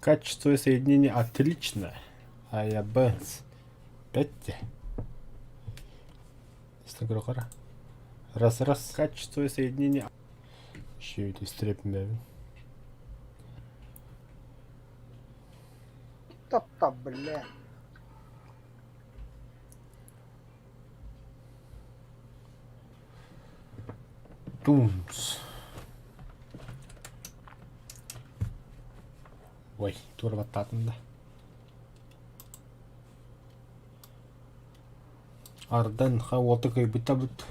Качество соединения отлично. АЯБ 5. Раз раз качество соединения. Еще истрепмэбин. Тап-тап, бля. Тумс. Ой, туора баттаатым да. Ардан ха уолта кыайбыт табыт.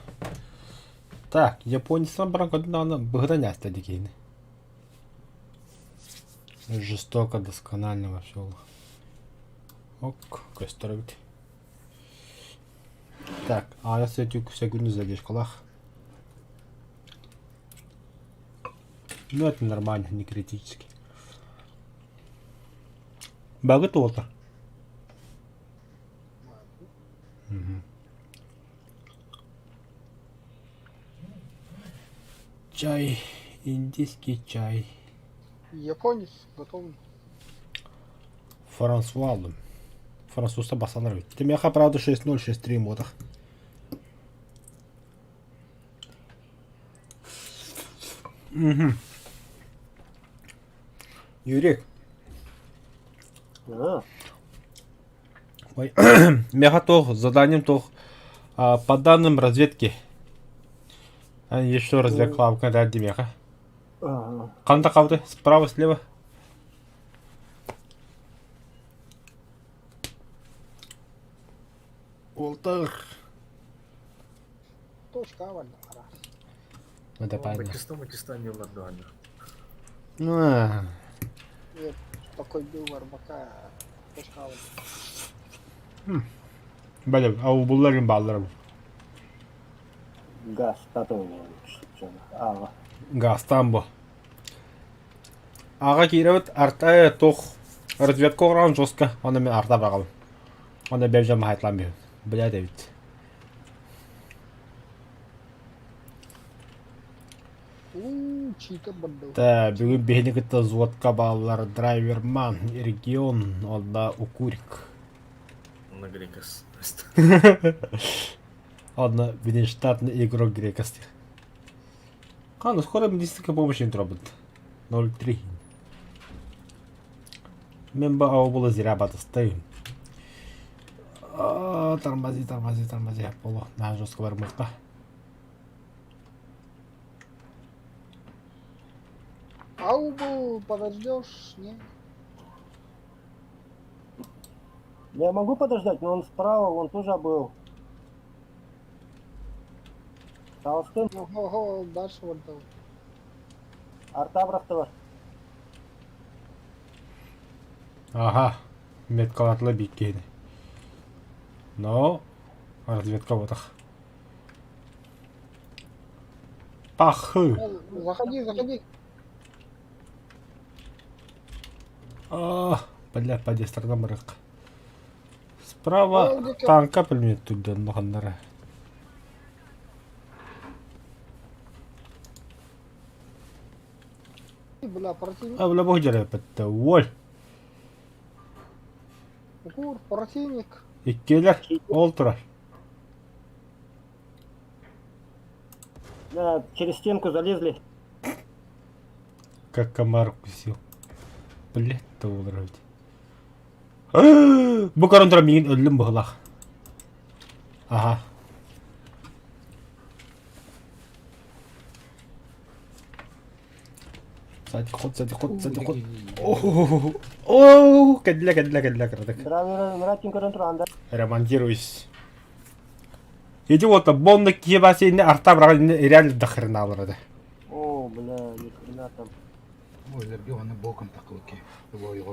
Так, японецтан баран көрдүн даҕаны быһытан ааста дии киһини. Жестоко, досконально вообще ол. Ок, көстөр эбит. Так, аара сөтүк секунду задержкалаах. Ну, это нормально, не критически. Багыт уолта. Угу. Чай, индийский чай. Японец готов. Франсуа алдым. Французта басалар бит. Тимеха, правда, 6-0, 6-3 мотах. Угу. Юрик. А, Ой. Меха тох, заданием тох. А, по данным разведки. А, еще разведка лавка, да, Димеха. ага. Қанда қалды? Справа, слева. Уолтер. Точка вальна хара. Ну да, понятно. Пакистан, Пакистан не ладно. А, Нет, такой был барбака. Точка вальна. Бәлем, ау булларым балларым. Газ, тату. Ага. Газтан бу. Аҕа киирэбит арта туох разведка оҥорон жестко, онно мин арта быраҕабын. Онно бэйэм дьон маһайтлаан биһин. Блядь эбит. У, чьи-то бандыл. Та бүгүн биһини кытта взводка бааллар драйверман, регион, онно Укурик. На грекос. Онно внештатный игрок грекостих. Хан, скоро медицинская помощь им требует. 0,3. Мен бу было зря батыстайым. Тормози, тормози, тормози. Поло, на жестко бармыкка. Аубу подождешь? Не? Я могу подождать, но он справа, он тоже был. Толстым, Ого, дальше вот дал. Артабрахтова. Ага, меткалатлы биккени. Но разведка вот Пахы. Заходи, заходи. А, бля, поди сторонам рык. Справа танка пулемет түрден ноханнара. Бля, противник. А, бля, бог дьэрэ Уоль. Гур, противник. Иккилэр. Ол турар. Да, через стенку залезли. Как комар укусил. Блять, того ведь. Бу көрөн туран миигин өллүм быһылаах. Аха. Сзади ход, сзади ход, сзади ход. О, кэллэ, кэллэ, кэллэ, кыратык. Ратин көрөн туран да. Ремонтируюсь. Иди вот, бонна киһи бассейне арта быраҕан реально до хрена алар О, бля, ни хрена там. Өлөргө уонна боком такылыки. Ой,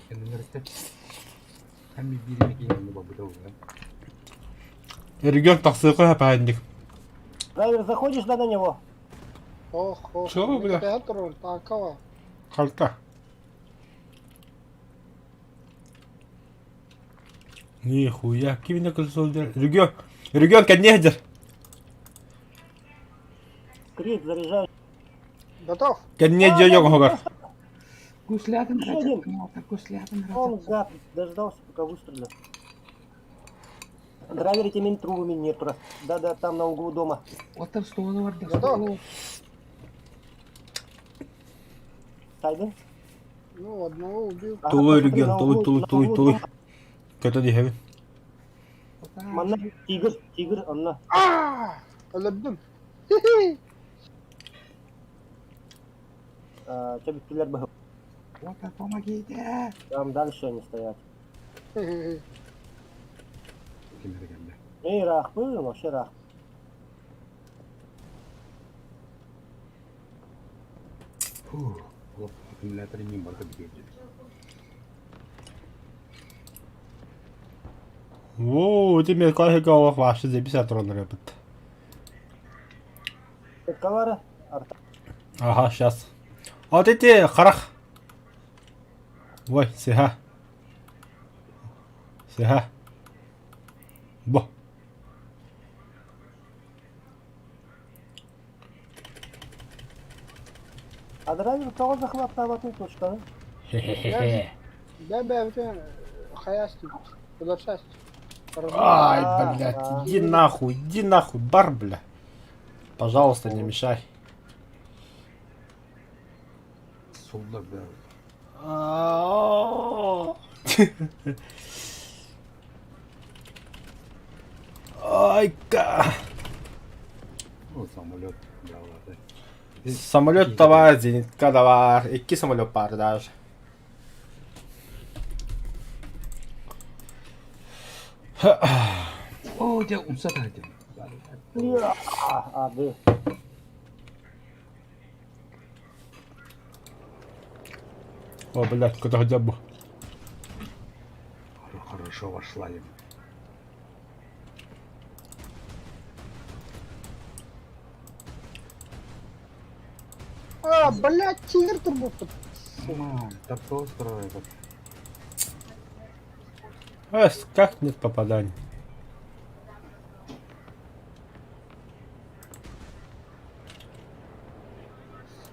Эннерте. Хами биирин киин бабыта Регион тахсыыка хапаанник. Драйвер, заходишь, да, на него? Ох, ох. Чё, бля? Петроль, такого. Халта. Нихуя, киминэ сылдьар? Регион, регион кэнниэ сылдьар. Крик, заряжай. Готов. Кэнниэ дьиэ дьоҕоһугар. Гуслятын Еще один. гуслятын Он, гад, дождался, пока выстрелят. Драйвер этими трубами нет просто. Да-да, там на углу дома. Отар столу бар да Готов. столу. Тайден. Ну, одного убил. Ага, Тулуй, посмотри, регион, на тулуй, углу- тулуй, на тулуй, углу тулуй. дома. Көтөн иһэбин. Манна тигр, тигр, онно. А, Өлөрдүм. Хи-хи. Чөбүттүлэр быһы. Отар помогите. Там дальше они стоят. Хи-хи. Ким эрэ кэллэ. Эй, рахпы, вообще рах. Фух, олох аккумулятор мин барыта бүтүөр Оо, ити мен кайһыга олох вообще запись атроннар эбит. Калара, арта. Ага, сейчас. А вот эти харах. Ой, сиха. Сиха. Бо. А драйвер кого захватывает точка? Хе-хе-хе. Бә-бә бүтән хаясты. Уларшаст. Ай, блядь, иди нахуй, иди нахуй, бар, бля. Пожалуйста, не мешай. Суллар да. Ай, ка. О, самолет дьяволаты. Самолет давай, зенитка давай. Икки самолет бар даже. О, дьэ умса таһдым. А, да. О, блядь, куда хотя бы. Хорошо вошла им. А, блядь, тигр турбут. Мам, да просто этот. Эс, как нет попаданий?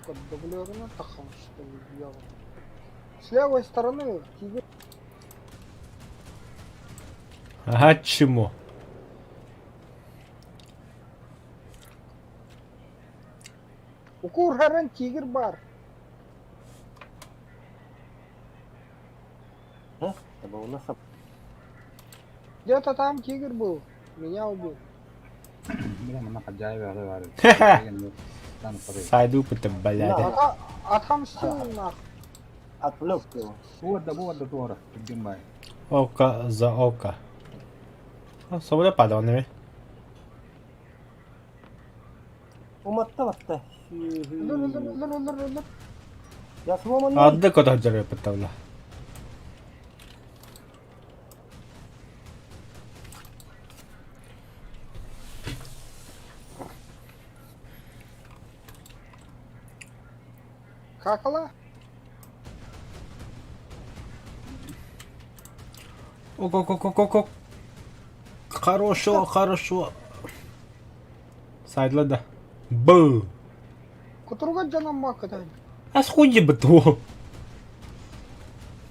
Сука, дублерына тахам, что ли, дьявол. С левой стороны тигр. Ага, чему? Укур харан тигр бар. Это у нас Где-то там тигр был. Меня убил. Бля, мана хозяева бар. Сайду это, блядь. Да. Отомстил нахуй. отвлек его. Вот да, вот да, туора. Түрген бай. Око за око. А, самолет падал на меня. Уматта батта. Өлөр, өлөр, өлөр, өлөр, өлөр. Я сломанный. Адды куда хотя бы Какала? Ок-ок-ок-ок-ок. Хорошо, хорошо. Сайдла да. Бу. Кутурга жанам макадан. А сходи бы то.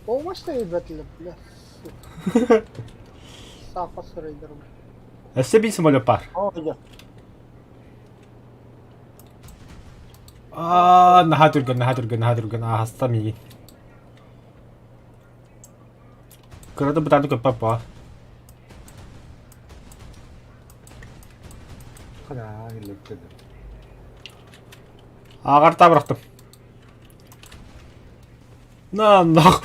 Болмашта ебетли, бля, сука. Сафа сырайдыр. А себе самолет пар. О, идет. А, наха түрген, наха түрген, наха түрген. А, хаста миги. Кырады бытарды көп папа. Хара, келіп Ағарта бырақтым. На, нах.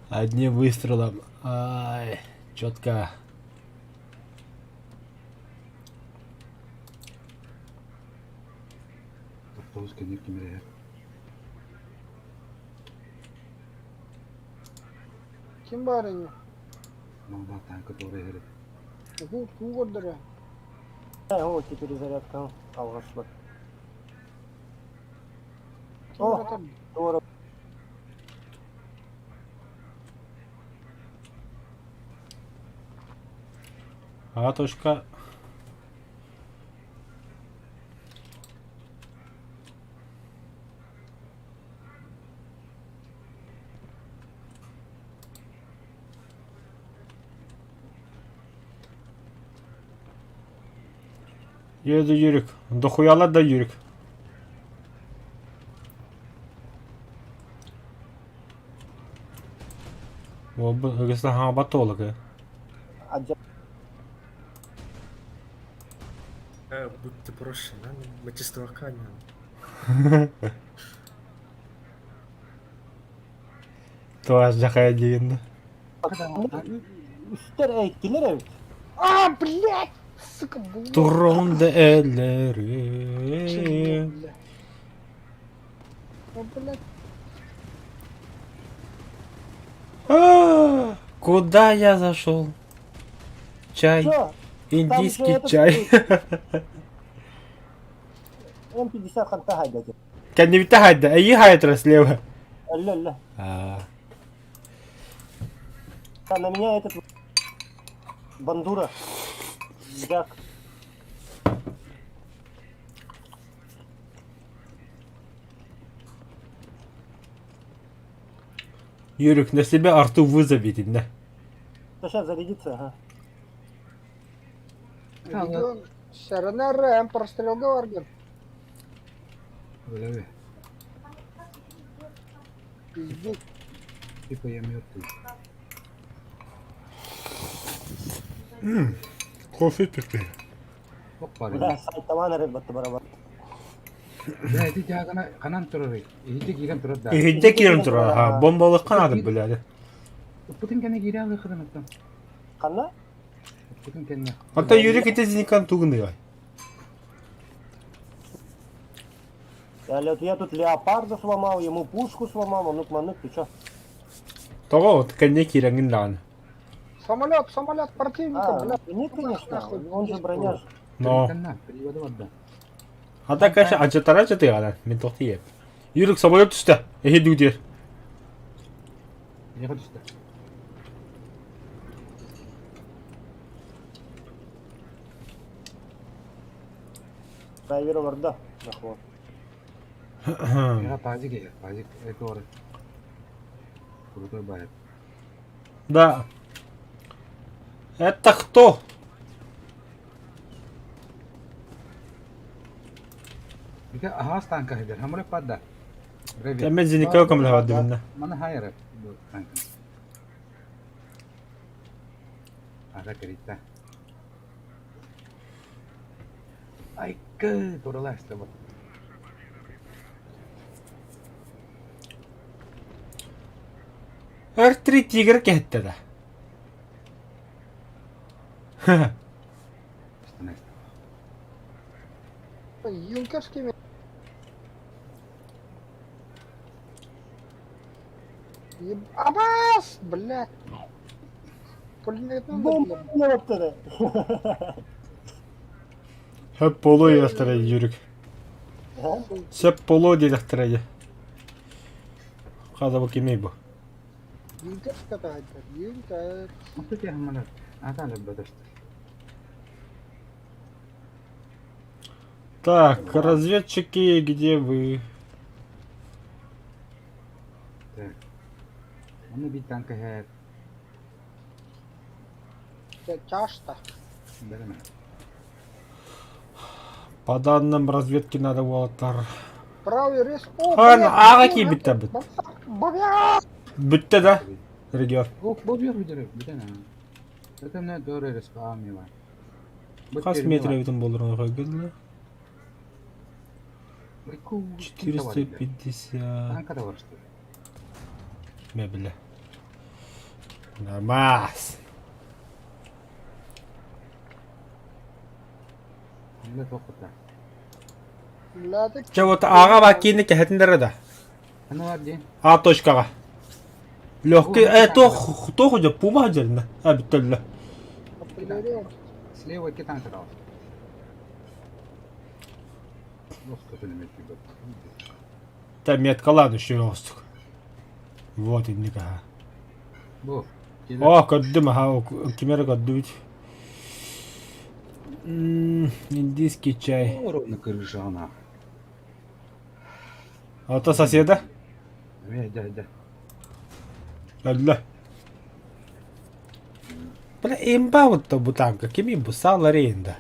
Одним выстрелом. Ай, четко. Автобус кенеп кимере. Ким бар ини? Мама танка туора иһэр. Угур, кугурдыр. О, теперь зарядка. Алғашла. Ким О. бар Туора. А точка. Еду Юрик. Дохуяла да Юрик. Батолога. Будьте проще, да? Мачестваканя. Туас жахая диэн. Үстэр эйттилер эбит. А, блядь! Сука, блядь. Турунда эллери. О, блядь. А, Куда я зашел? Чай. Чё? Индийский Там же этот чай. М50 ханта хайдати. Кэннибитэ хайда, эйи хайдра слева. Алло, алло. А, Там на меня этот бандура. Джак. Юрик, на себя арту вызови, да? Да сейчас зарядится, ага. Регион СРНР, прострел Георгин. Бля, Пиздец. типа я мертвый. Кофе пили. Опа, Да, сайтаман рыбат барабан. Да, ити тягана ханан турары. Ити кирен турар да. Иһирдьэ киирэн турар, аха, бомбалыхха наада бля. Путин кene кире алды хыдан оттан. Ханна? Путин кene. Ата Юрик ити зиникан тугуныгай. Я, я тут леопарда сломал, ему пушку сломал, а ну-ка, манук, ты чё? Тоҕо от кэннэ киирэҥҥин даҕаны. Самолет, самолет противника, А, блядь. нет, конечно, Нахуй, он же броня. ж. Но. Приводы да. Ата конечно ачатара чатыганан, мен тохтиеп. Юрик самолет түстэ. Эһи дүүдер. Я хочу сюда. Драйвера варда. Нахуй. Я пазик я, пазик это ор. Крутой байт. Да. Это кто? Бика ага станка хидер. Хамре падда. Мен зиникка көмөлө бардым. Мана хайра танка. Ага крита. Ай, кы, туралашты бу. Р3 Тигр кэһэттэ да. Юнкерскими. Еб... Абас! Блядь. Пулемет надо, Бомба блядь. вот Хөп полу диэхтэрэ Юрик. Сөп полу диэхтэрэ. Хада бу кимий бу? Юнкерская хайдар. Юнкер. Вот я хамара. Ата лебедашты. Так, разведчики, где вы? Так. Оны бит танка хэр. Тяжто. Береме. По данным разведки надо уолаттар. Правый рез. О, Хан, блядь, аға блядь, кийбит бит. Бля! Бүтте да? Регион. Ох, бу бир видер, бүтән. Это не дөрө респамива. Хас метр битен болдурун койгула. 450 Танка да бар что. мебеле. Нормас. Не тохта. Бля, ты Чэ вот аға бакини кэһэтиндere да. Аны бар ден. А точкаға. Легкий, тох, тох же, пума жерне. А бүттөллө. артиллерия. Слева ки танка дал. Ох, как он имеет ребят. Та меткалан еще остук. Вот инника. Бу. О, көрдүм, аха, кимere көрдүм. Индийский чай. Ровно крыша А то соседа? Да, да. Алла. Бля, имба вот то бутанка, кими бусала рейнда.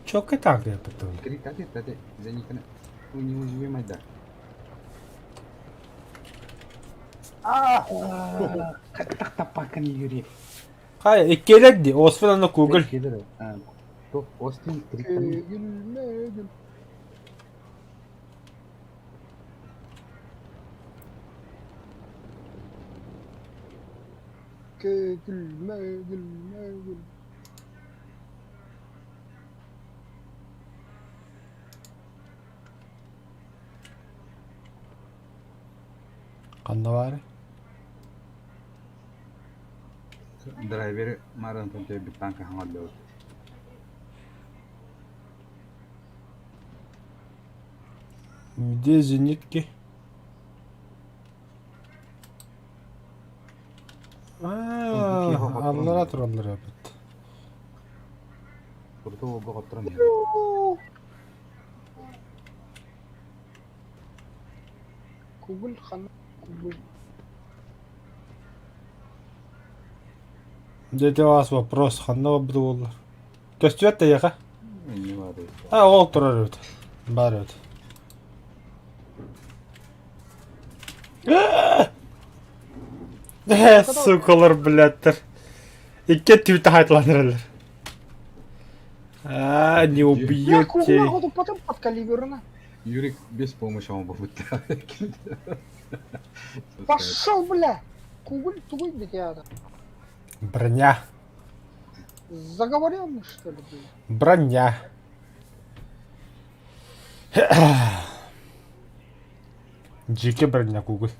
Чока танка я потом. Три тати, тати, зенитная. У неуязвимый, да. А! Как тапакан Юрий. Хайа, иккиэлэр дии, Освен аны Кугл. Остин три. Көгүл-мөгүл. Көгүл-мөгүл-мөгүл. Ханна баары? Драйвер Маран Фонтей танка хаңаллы. Где зенитки? А, аллара тураллар эбит. Курту олго котторон. Кугул хана кугул. Дьэ вас вопрос, ханна барбыт буоллар? Көстүбэт да эйиэхэ? Не баар. А, ол турар эбит. Баар эбит. Э, сукалар, блядтар. Икки түбүтэ хайтыланыралар. А, не Бля, убьете. кугула ходу потом под калиберна. Юрик без помощи он будет. Пошел, бля! Кугуль тугуй битята. Броня. Заговоренный, что ли, бля? Броня. Дьике броня Google.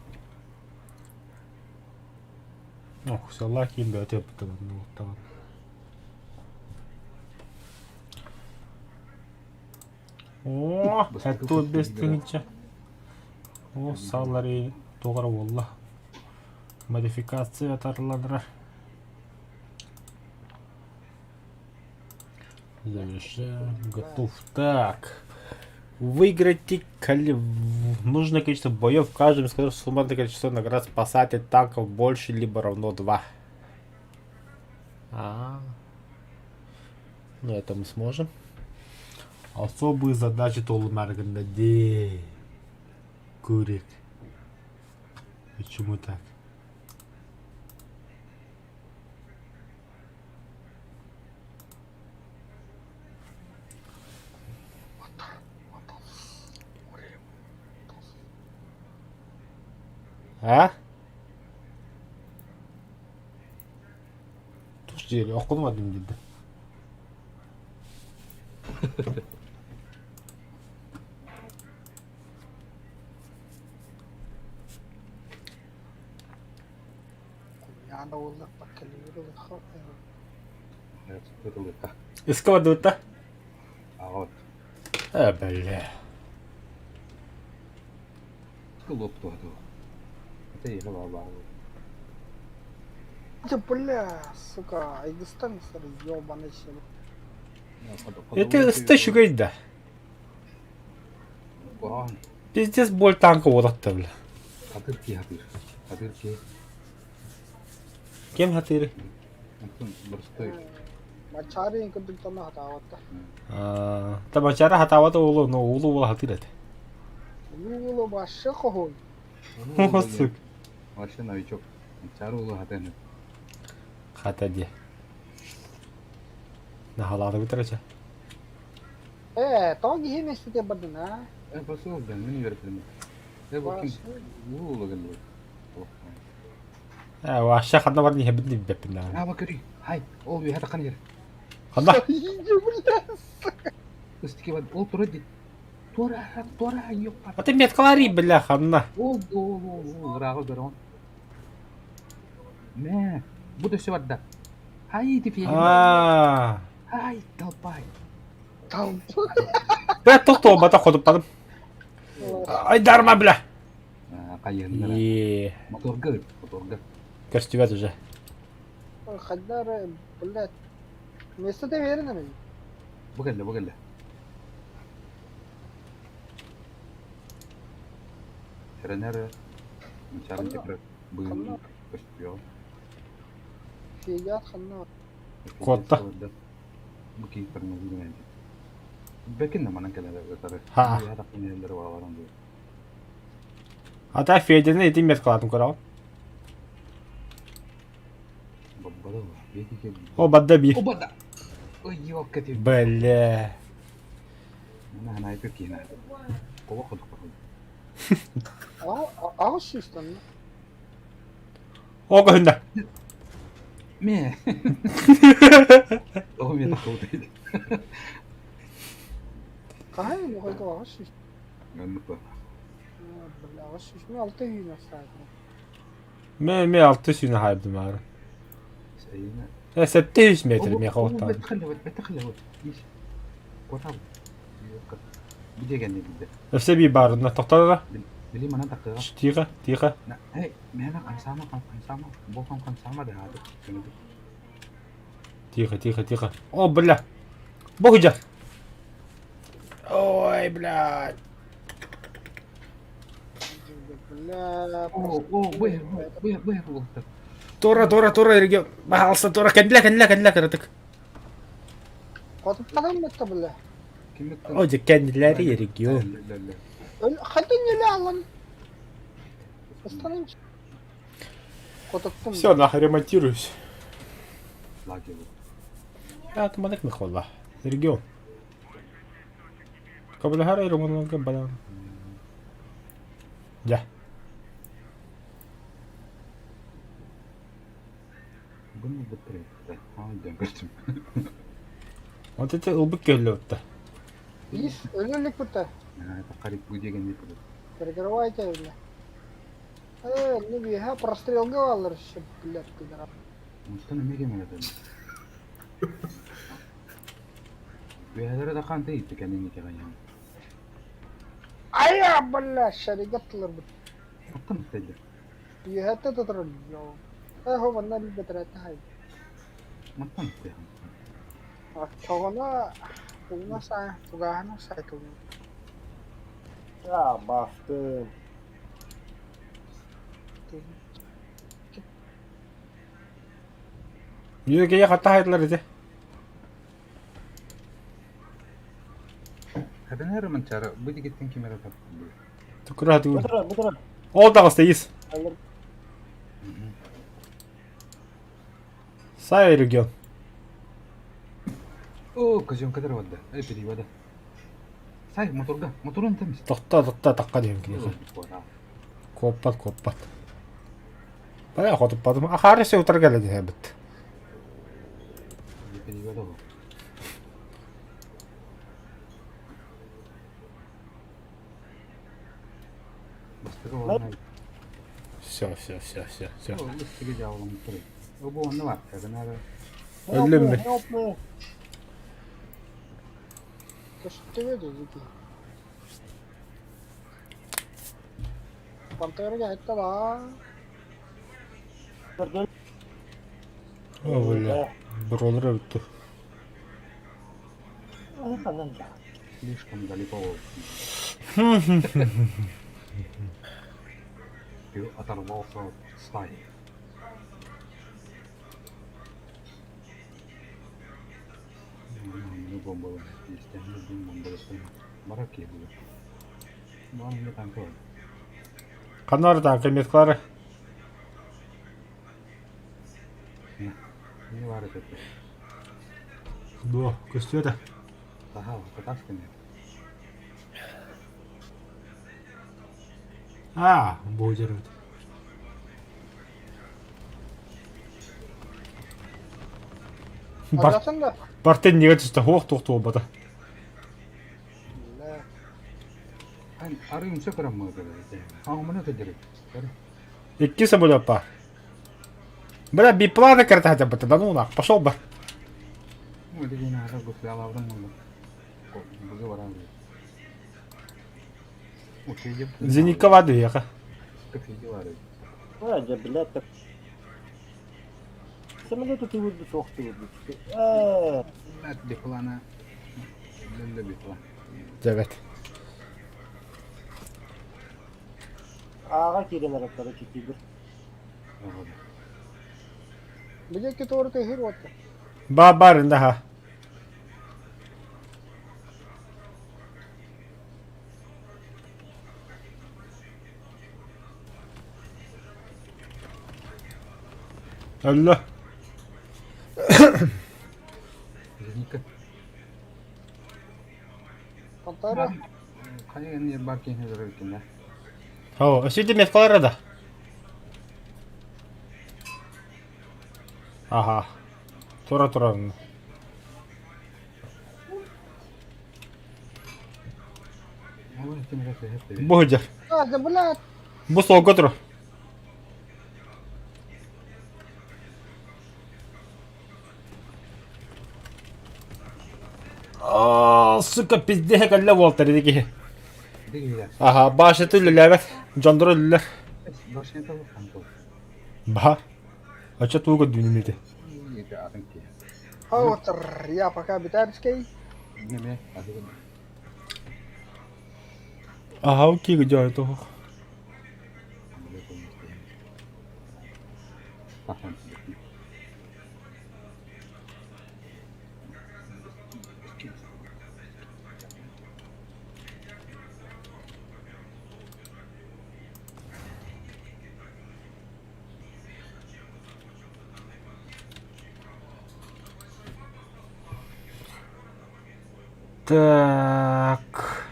Ох, все, лаки бәте тамам. О, это без тыгынча. О, саллары тоғыр болла. Модификация тарландырар. Завершаем. Готов. Так. Выиграйте коли... нужное количество боев в каждом из которых суммарное количество наград спасатель танков больше либо равно 2. А, Ну это мы сможем. Особые задачи Толмарганда. Де. Курик. Почему так? А? Туш диэри окунмадым диде. Яна уолла под калиберна. Исковадыта? А вот. Э, бля. Лоп туһату. Это я баба. Да, бля, сука, Айгыстан, ёбаный себе. Это ыстащугай да. Пиздец боль танка уолатта, бля. Хатыр ки хатыр. Хатыр ки. Кем хатыры? Антон простой. Мачары курдук тана хатааватта. Та бачара хатаавата улу, но улу ула хатыр этэ. Улу башы хохой. Сука. Вообще новичок. Чару улу хатыр. Хата дии. Наһалааты бүтэрэ Э, тоҕо киһи миэстэтэ бардын, а? Э, пошел, блин, мин үөрэтим. Э, бу ким? Улу улу гэн бу. Э, вообще ханна бар не билбэппин билбэппин А, бу көрүй. Хай, ол үһэ тахан ер. Ханна? Иди, бля. Ыстыки бар, ол тура ди. Тура, тура, ёпа. А ты меткалари, бля, ханна. Ол, ол, ол, ол, ырааҕы көрөҕүн. Мэ, бу өссө барда. Хай, ти фиги. А. Хай, толпай. Там. Бля, тохтоо бата ходуппадым. Ай, дарма, бля. Хайыһыннара. Е, Моторга, моторга. көстүбэт уже. Хайдары, блядь. Миэстэтэ биэрин эми. Бу кэллэ, бу кэллэ. Сэрэнэр Мунчаарын Ханна? тепре быын Ханна? көстүөҕэ. Федят ханна? Куотта. Бу киһи көрмөтүн гынан Бэкин да манан кэлэр ытары. Ха. Үөһэ тахсан иһэллэр балаларын дуу. Ата Федяны ити меткалаатын көрөҕүн. Баббада бети О, бадда би. О, бадда! Ой, ёлка ты. Бля. Мына снайпер киһи. Кого ходук походу. Аҕыс сүүстэн. О, көһүннэ. Мэ. О, мен тахыбыт. Хаһан оҕойго аҕыс сүүс. Оннук ба. Бля, аҕыс сүүс мен алта сүүнэ саатым. Мэ мэ алты сүүнэ хайдым ары. Сайына. Э, 700 метр миэхэ оттаан. Бэтхэлэ, бэтхэлэ. Котал. Бидегенне бидде. Өссө би баарына тохтоо Били манан тахтыга. Тихо, тихо. Эй, мэна хамсаама, хамсаама, бу хамсаама да хаады. Тихо, тихо, тихо. О, бля. Богдя. Ой, блядь. Бля, О, о, быһыр, быһыр, быһыр буолта. Тура, тура, тура, регион. Пожалуйста, тура. Кэннилэ, кэннилэ, кэннилэ, кыратык. Хотуттан мэтте бля. О, дьэ, кэннилэри регион. Хатын неле алан. Останемся. Хотуттан. Все, нахуй ремонтируюсь. Лагерь. А, там маннык михолла. Регион. Кабылахара ремонтка балан. Дьэ. Bunu бытыры. Аа, дэн көрдүм. Вот это ылбык көллөттө. Ис өлөлүк бутта. Аа, тақарик бу деген не будет. Перекрывайте, бля. Э, ну биха прострелга алыр еще, блядь, пидорас. Мустан эмеге меледен. Бэйэлэрэ да хаанта иитти кэннин итэҕэйэн. Ая, бля, шаригаттылар бут. Оттон истэллэр. Биһэтте татар. Э, хо манна бетеретте хай. Мантан истэхэн. Оччоҕуна тугуна саа, тугааһына саа тугун. А, бастым. Югея хатта хайдылар ити. Хабенер манчара бу дигиттен ким эрэ таппын. Tukura тугун. Бытыра, бытыра. Ол таҕыста ис. Сай регион. О, казёнка барда. Эй, перевода. Сай, моторга, моторун темис. Тохто, тохто, таққа диэн киниэхэ. Куоппат, куоппат. Бая хотуппатым. Ахары се утар кэлэ диэбит. Перевода. Бастыга олан. Все, все, все, все, все. О, истиге жабылым туры. О, бу онны бар. Хабенер. Өллүм мин. Help me. Көстүбүт дики. Пантерга этте да. О, бля. Броллер бүттү. Слишком далеко. Ты оторвался от стаи. Ну, бомба. Естественно, бомба. Бараки были. Главное, не танковый. Ханар танка меткалары. Не бар это. Дуо, көстүөтэ. Ага, катасками. А, бу жербит. Бар Адатын да. Бартен неге түсті хоқ тоқ тоқ бата. Бля. Ан ары умса көрөм мө А, мына тедери. Икки самолет бар. Бля, бипланы карта хотя бы, да ну нах, пошел бы. Ну, деген ара гуслялавдым мында. Буга барам. Зеникова двеха. Как фидилары. А, да, блядь, так. Самолеты ты выйдут, ох ты выйдут. Э, Для плана. Дьэбэт. Ааҕа киирэн эрэр, короче, тигр. Где который ты герой-то? Ба барин да. Алла. Зенитка. Пантера? Хайа эмиэ бар киһини өлөрөр эбиккин да. О, өссө меткалара да. Ага. Тура турар. Бу сылдьар. А, да блядь! Бу суолга тур. Аа, сука, пиздеһэ кэллэ буолтар ити киһи. Аха, башета үлэлээбэт, дьондоро үлэлэр. Баһар. Оччо тугу көрдүүнүм ити? Хаутер, я пока Битарский. Аха, окей, где это? Так.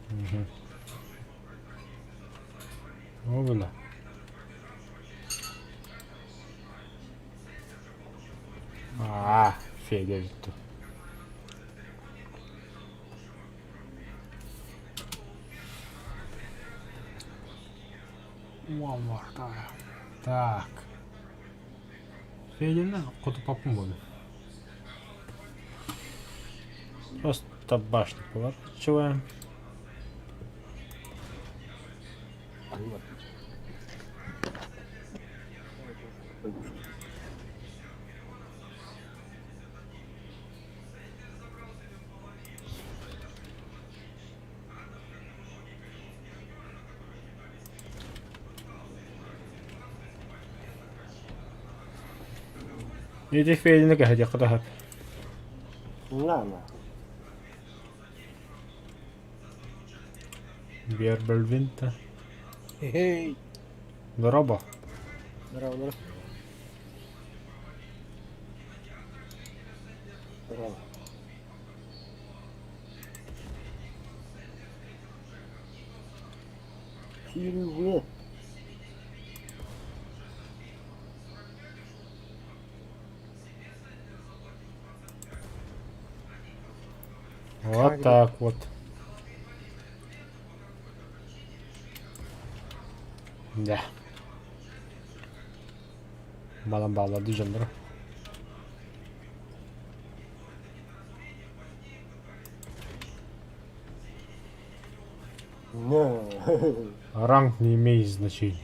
Угу. О, бля. Аа, Федя бүттü. Так. Федяны хоту папым буду. Просто башню поворачиваем. Ити Федяны кэһэтиэххэ да сөп. На, на. Вербельвинта. Эй, Дороба. здорово, здорово. Здорово. Привет. Вот так вот. Да. Балам баллады дьонноро. На. Ранг не имеет значения.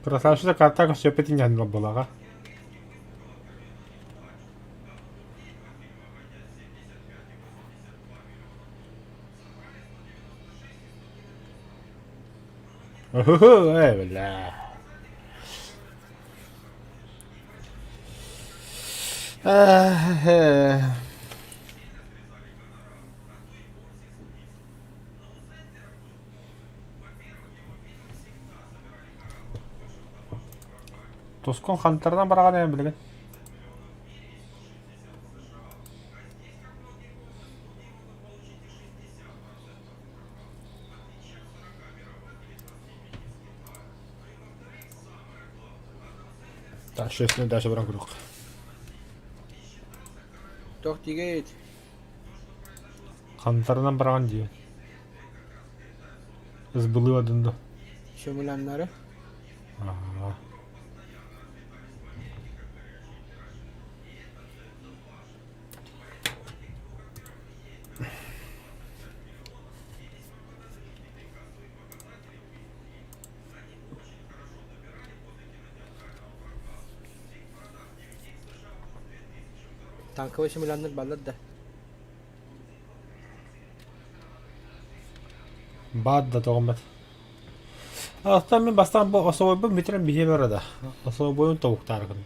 Красавчик атака все опять не была, ага. Эй, бля. Тоскон хантарынан бараҕан ээ билигин. Так, шестнадцать дальше баран курдук. Туох тигээт? Хантарынан бараҕан дии. Сбылыва дунду. Сөмүланнары. Ага. Танковый симуляннар бааллар да? Баар да тоҕоммот. Оттон мин бастаан бу особойбун бүтэрэн биһиэ бара да. Особойун тобуктааргын.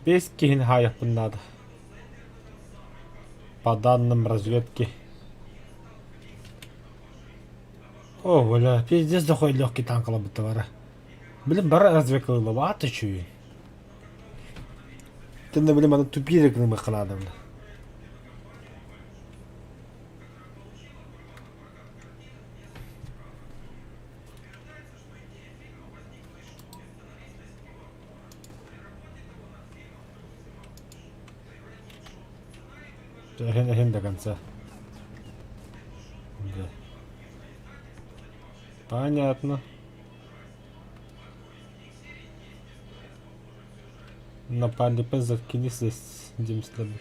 Бес киһини хаайахпын наада. По данным разведки. О, бля, пиздец дохуй легкий танкалабыта бара. Блин, бара разведка ылла, ты чуй. Тэннэ блин, аны тупире гынымыхха наада бля. Эһин эһин до конца. Да. Понятно. Напали заткнись здесь, Димслабит.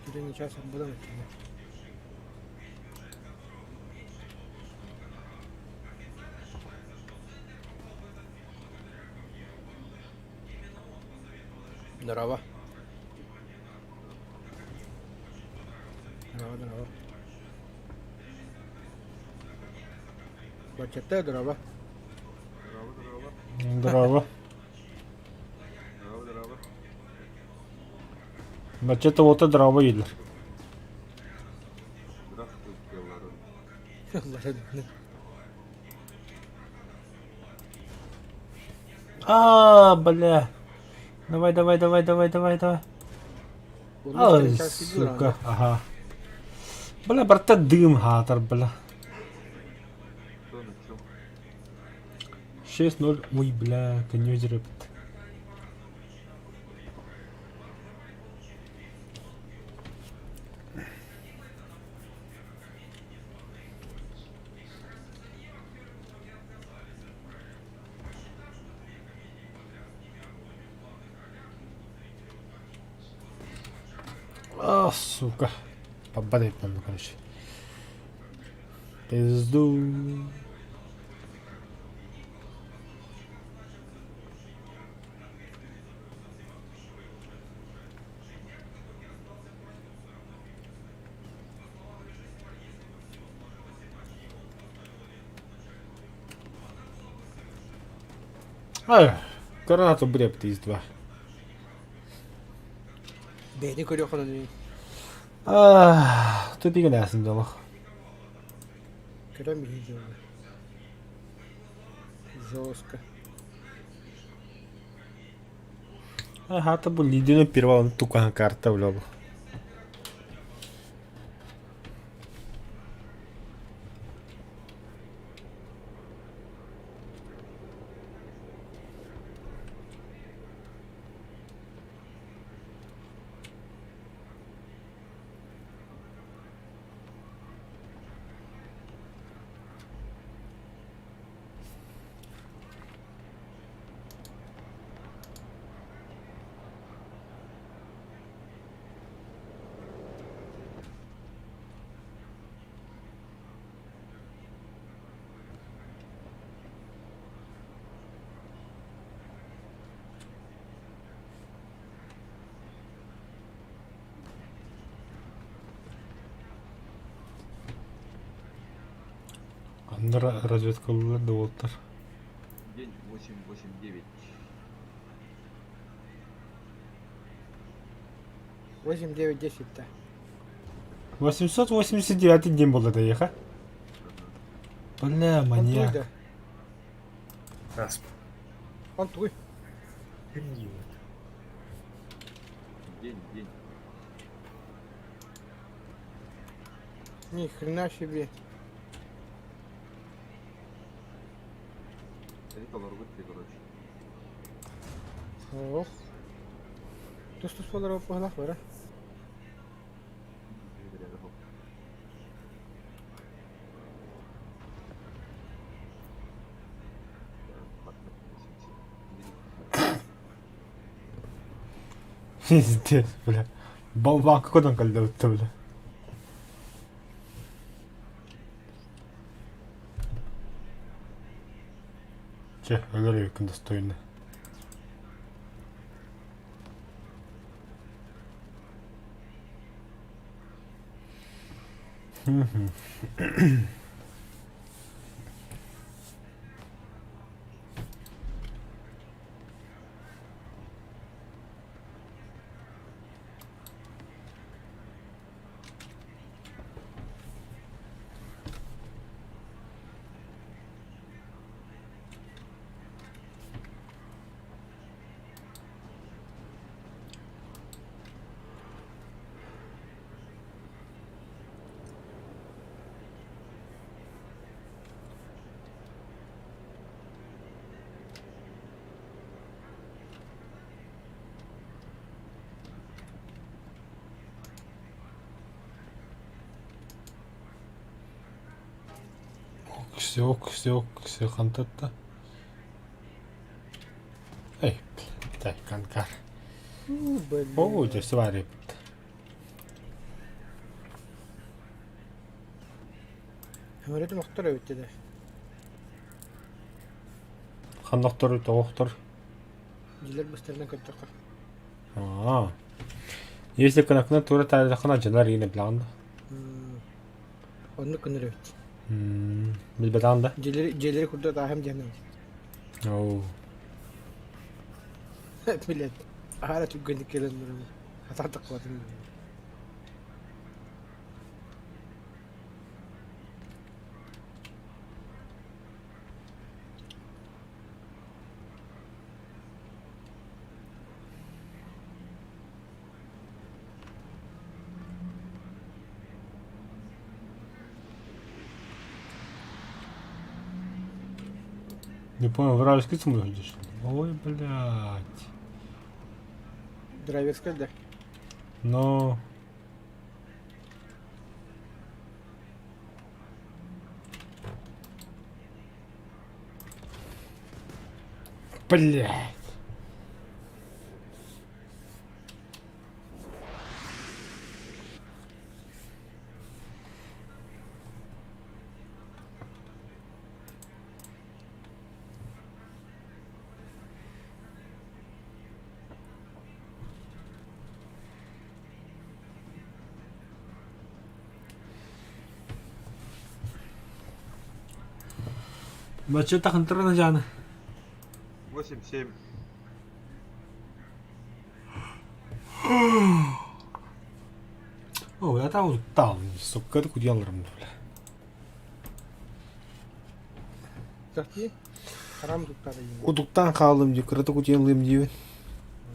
Течение часа буду начинать. Здорово. Здорово, здорово. Бачата, здорово. Здорово. Бачата уота здорово дииллэр. А, бля. Давай, давай, давай, давай, давай, давай. Ай, сука, ага. Бля, барта дым хаатар, бля. 6-0. Ой, бля, конёзер эбит. А, сука. Попадает нам, короче. Пизду. Ай, гранату брепт из два. Бэйни көрүөх онон Тупик ээсин дьолох. көрөн биһи Жестко. Ага, бу лидерин первого тукан карта бля. Анна разведкалыылар да уолаттар. День 889. 8, 9, 10 да. 889 день был это еха. Бля, Он маньяк. туй да. Раз. Он туй. День, день. Ни хрена себе. Это лоргутки, короче. Ох. Тус-туспа олорор быһалаах бара. Пиздец, бля. Болванка кодон кэллэбиттэ, бля. Чэ, өлөр эбиккин достойно. Все, все, хантатта. Эй, дай канкар. Блин. О, дьэ, сварит. Өмөрөтүм охтор эбит дede. Ханна охтор, тоҕо охтор? Дьилэр быстарынан көрдөххө. Аа. Если кынакына тура таайдаххына дьонор иинэ билэҕин да? Оннук гынар эбит. Билбэтэҕин да? Дьиэлэри дьиэлэри курдат ааһым диэн Оо. Билет. Аара түргэнник кэлэн баран хатаан таххыбатым. Не понял, вражеский самолет идешь? Ой, блядь. Драйверская, да? Но... Блядь. Бачча хантарана жааны. 8-7. О, я там там, сука, кудьяларым, бля. Такие? Харам туттары. Утуктан хаалым дии, кырата кутуйан ылыам диибин.